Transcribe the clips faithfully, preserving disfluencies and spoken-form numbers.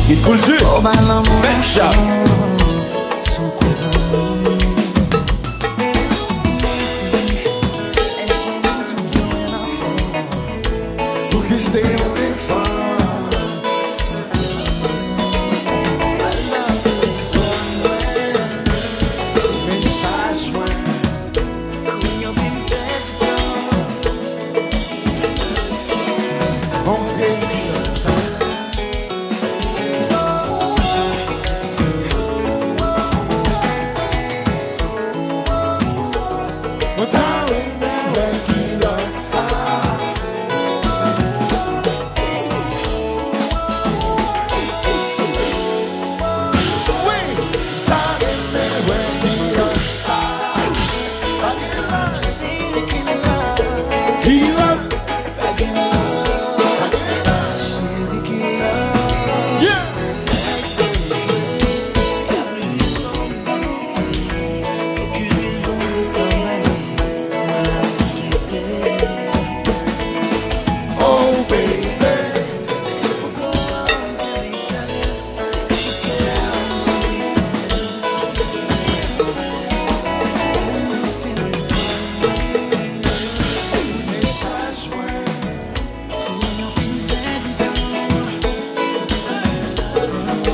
Kid Kulti. Mèt chap. Pou ki se yon enfant. Mesaj mwen. Montre li sa. Mwen ta renmen wè kilòt sa. Wi, mwen ta renmen wè kilòt sa. Pa gen lòt. Kilòt.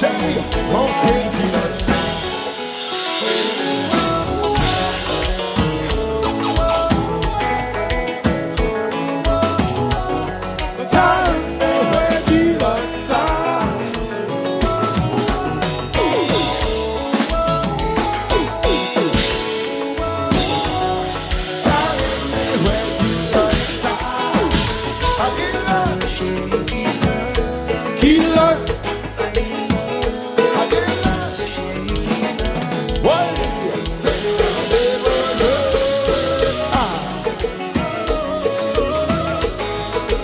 Cheri, montre kilòt sa. Sa renmen wè kilòt sa. Sa renmen wè kilòt sa. Pa gen lòt. Kilòt. Pa gen lòt. Woy, se yo de bonè. Ah.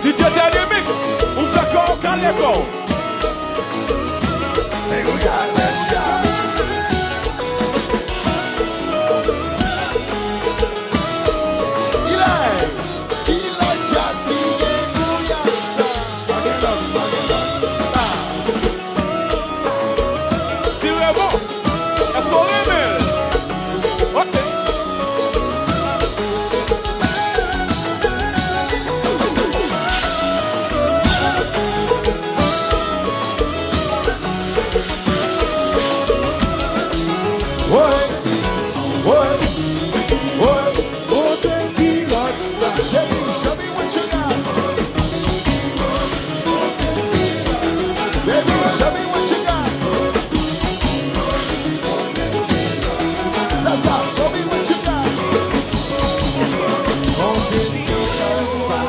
D J Teddy Mix, ou fè kò w kale kò w. Alelouya, alelouya. Ilè, ilè djaz ki gen gouyad sa. Pa gen lòt, pa gen lòt. Ah. Tire bon. Èske w renmen l? Ok. Woy, woy, woy. Montre kilòt sa. Cheri, show me what you got. Baby, show me what you got. Zaza, show me what you got. Montre kilòt sa.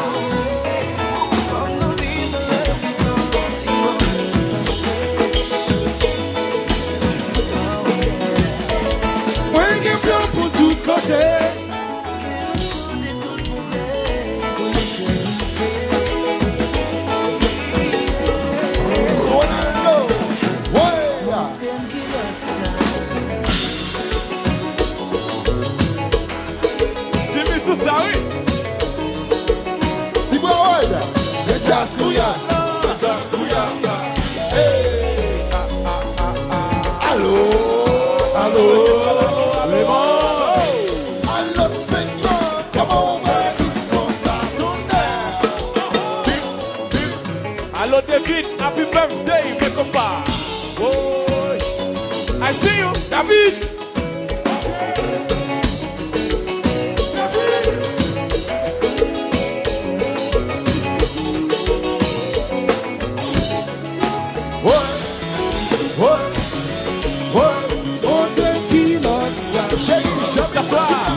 Mwen gen plan pou tout kote. Ronaldo, woy! Jimmy sou sa, wi. Ti Broward, le jazz Kouyad. Alo, alo, Raymond. Alo, Senyè, kòman w wè dis konsa tounen? Alo, David, happy birthday, men konpa. Woy. I see you, David. Woy, woy, woy, montre kilòt sa. Cheri, show me what you got.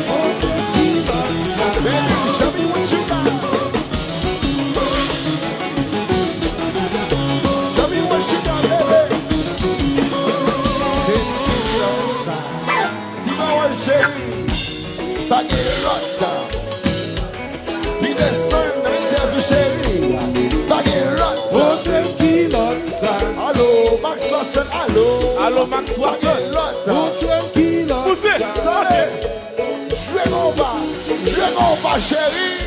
Montre kilòt sa. Baby, show me what you got. Show me what you got, baby. Montre kilòt sa. Ti Pawòl cheri, pa gen lòt. Li desann nan men djaz ou cheri. Pa gen lòt. Montre m kilòt sa. Alo, Max Watson, alo. Alo, Max Watson. Pa gen lòt. Montre m kilòt sa. Pouse. Sale. Jwe konpa. Jwe konpa, cheri.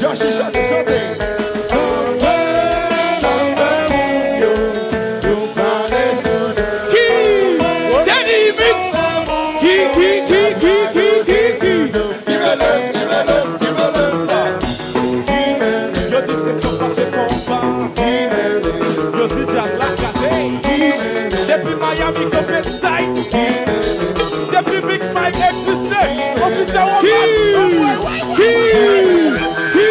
Joshi, chante, chante. Ki? Teddy Mix. Ki, ki, ki, ki, ki, ki, ki? Ki vle, ki vle, ki vle sa? Yo di se konpa, se konpa. Yo di djaz la kraze. Depi Miami, konpe tight. Depi Big Mike egziste, ofisyè Woman. Ki? Ki? Ki?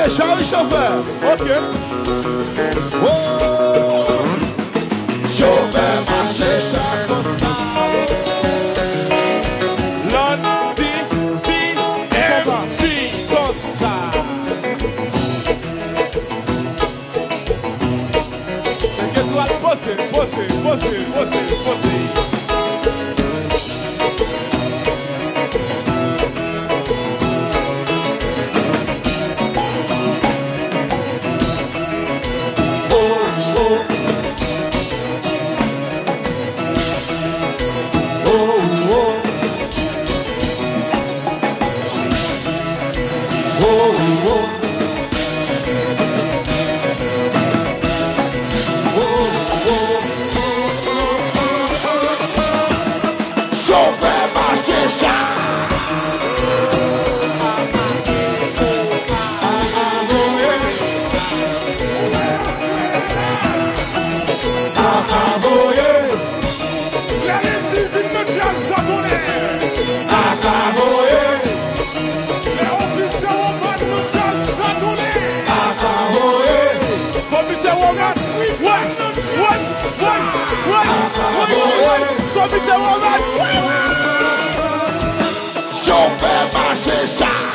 Cheri chofè. Ok. Oh. Chofè mache chak. Landy B M V konsa. Senk etwal, poze, poze, poze, poze, poze. Chofè mache chak. Kaka voye. Lè Ledi vin nan djaz la tounen. Kaka voye. Lè Ofisye Woman nan djaz la tounen. Kaka voye. Ofisye Woman. Wè, wè, wè, wè, wè, wè. Ofisye Woman. Chofè mache chak.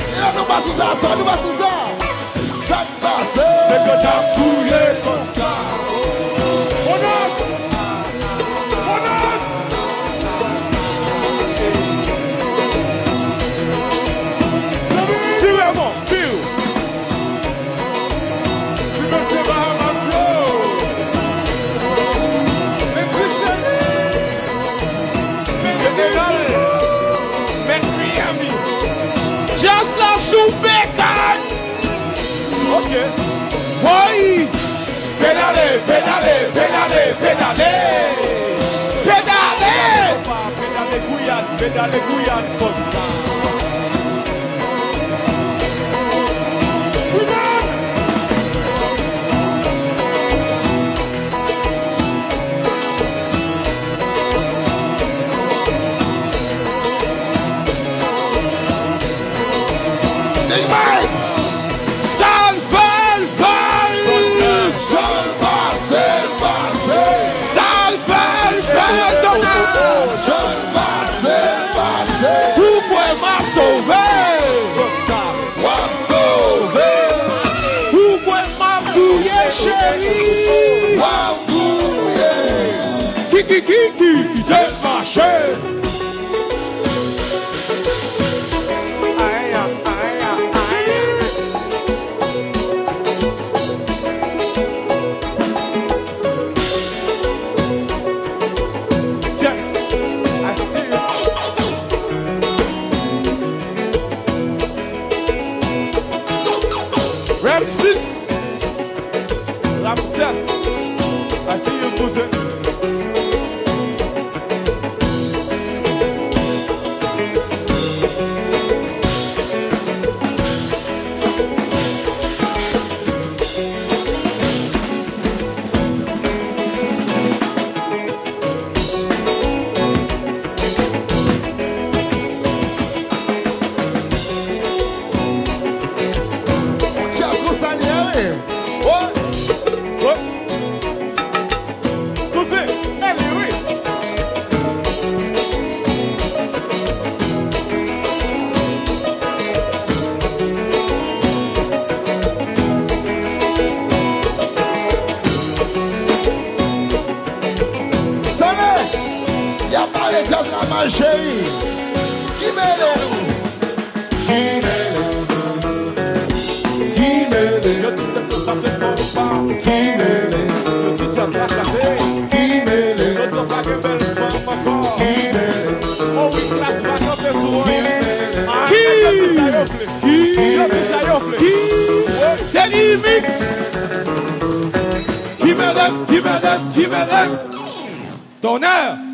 E la nou pa sou sa, sa, nou pa sou sa. Sa k pase? Nèg yo t ap touye konsa. Monos! Monos! Tire bon, tire. Ti mesye Bahamas yo. Mèt Richard. Mèt Jeneral. Mèt Miami. Djaz la sou Bekan. Ok. Woy! Pedale, pedale, pedale, pedale. Pedale! Pedale Guyane, pedale Guyane konsa. Guyane! Big Mike! Sa l fè, l fè l! Jan l pase, l pase! Sa l fè, l fè l, Donald! Jan l pase, l pase! Ou kwè m ap sove? W ap sove! Ou kwè m ap touye, cheri? W ap touye! Ki, ki, ki, ki, kite m mache! Ramses. Ramses. I see you, cousin. Djaz konsa li ye, wi. Wi. Wi. Kouzen, e li, wi. Sale, y ap pale djaz la mal, cheri. Ki mele nou? Ki mele nou? Ki mele? Yo di se tout sa se konpa. Ki mele? Yo di djaz la kase. Ki mele? Yo di pa gen bèl fanm. Klas pa kanpe sou anyen. Ah, nèg yo di sa yo vle. Yo di sa yo vle. Teddy Mix. Ki mèlèt, ki mèlèt, ki mèlèt. Tonnè.